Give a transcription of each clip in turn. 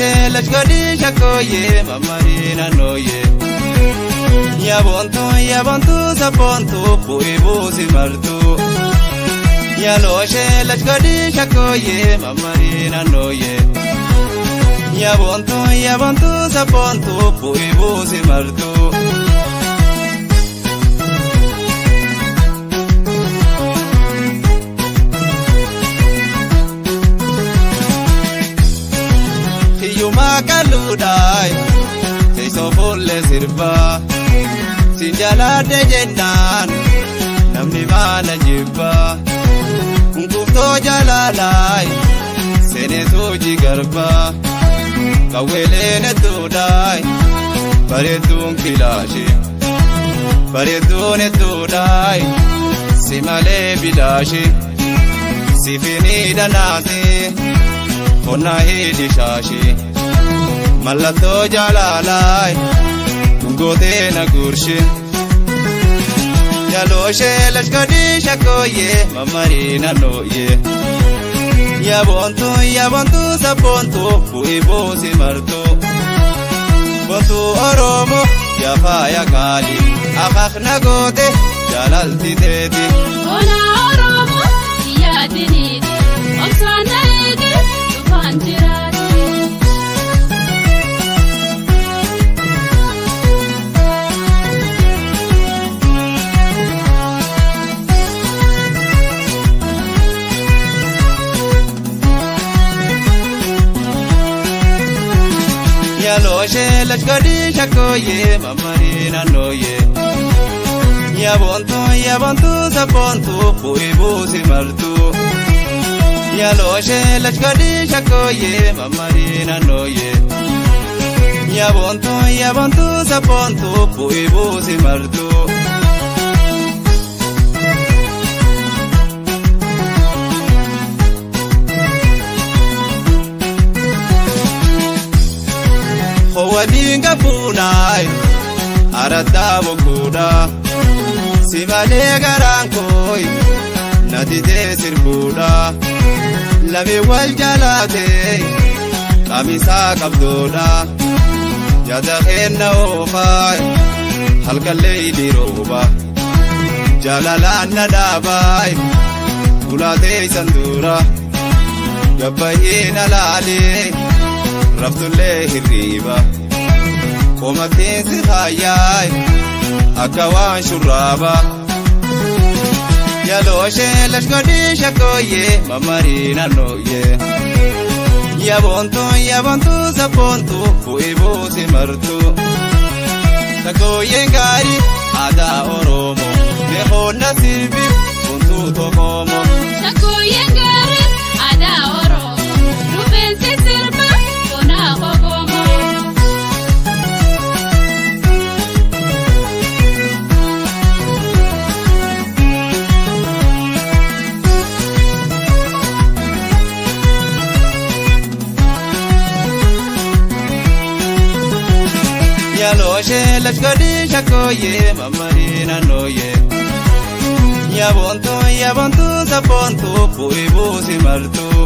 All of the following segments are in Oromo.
Yalooshee lashkodii shakkooyee mammarii naannooyee. Yaabontuu yaabontuu sabboontuu bu'ee buusi martuu. Yalooshee lashkodii shakkooyee mammarii naannooyee. Yaabontuu yaabontuu sabboontuu bu'ee buusi martuu. Hiyyumaa kalluudhaay teessoo fuullee sirbaa siin jalaadhe jennaan namni maana jibbaa kunkuftoo jalaalaay seeneetu jigarbaa qawweeleen hedduudhaay bareedduun kilaashee bareedduun hedduudhaay si malee bilaashee sifinii dhanaasee qonnaa hidhi shaashee. Mallattoo jaalalaay dhungootee na guurshe. Yalooshee lashkodii shakkooyee mammarii naannooyee. Yaabontuu yaabontuu sabboontuu bu'ee buusi martuu. Bontuu Oromoo yafaaya qaali akaak na goote jaalalti teeti. Ona Oromoo yaadiniiti obsaan na eege dhufaan jiraati. Yalooshee lashkodii shakkooyee mammarii naannooyee. Yaabontuu yaabontuu sabboontuu bu'ee buusi martuu. Yalooshee lashkodii shakkooyee mammarii naannooyee. Yaabontuu yaabontuu sabboontuu bu'ee buusi martuu. Howwaniin gafuunaay araddaa bokkuudha si malee garaan kooy na didee sirbuudha lami wal jalaatee qamisaa qabdoodha yaada keenna oofaay halkallee hidhirooba jaalalaan na dhaabaay ulaatee isan dura gabbayyee na laalee. Raftullee hirriiba qomattiin si haayyaay akka waan shurraaba. Yalooshee lashkodii shakkooyee mammarii naannooyee. Yaabontuu yaabontuu sabboontuu bu'ee buusi martuu. Shakkooyyeen gaarii aadaa Oromoo beekoonna sirbi bontuu tokkoomoo. Shakkooyyeen gaarii aadaa Oromoo rifeensi sirba bonaa kokomoo. Yalooshee lashkodii shakkooyee mammarii naannooyee. Yaabontuu yaabontuu sabboontuu bu'ee buusi martuu.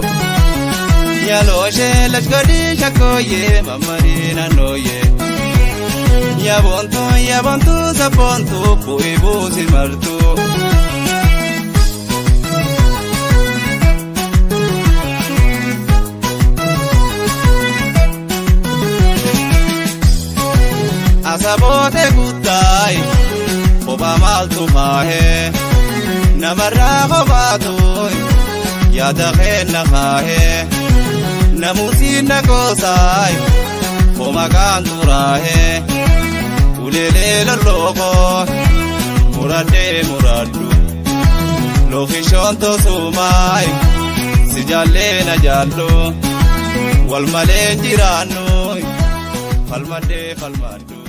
Yalooshee lashkodii shakkooyee mammarii naannooyee. Yaabontuu yaabontuu sabboontuu bu'ee buusi martuu. Asaboote guddaay kophaa maaltu kaahee namarraa kophaatuy yaada keenna kaahee namuusiin na goosaay komaqaan xuraahee uleelee lollookoo muradhee muradhu lookishoon tosumaay si jaallee na jaallu wal malee jiraannu falmadhee falmadhu.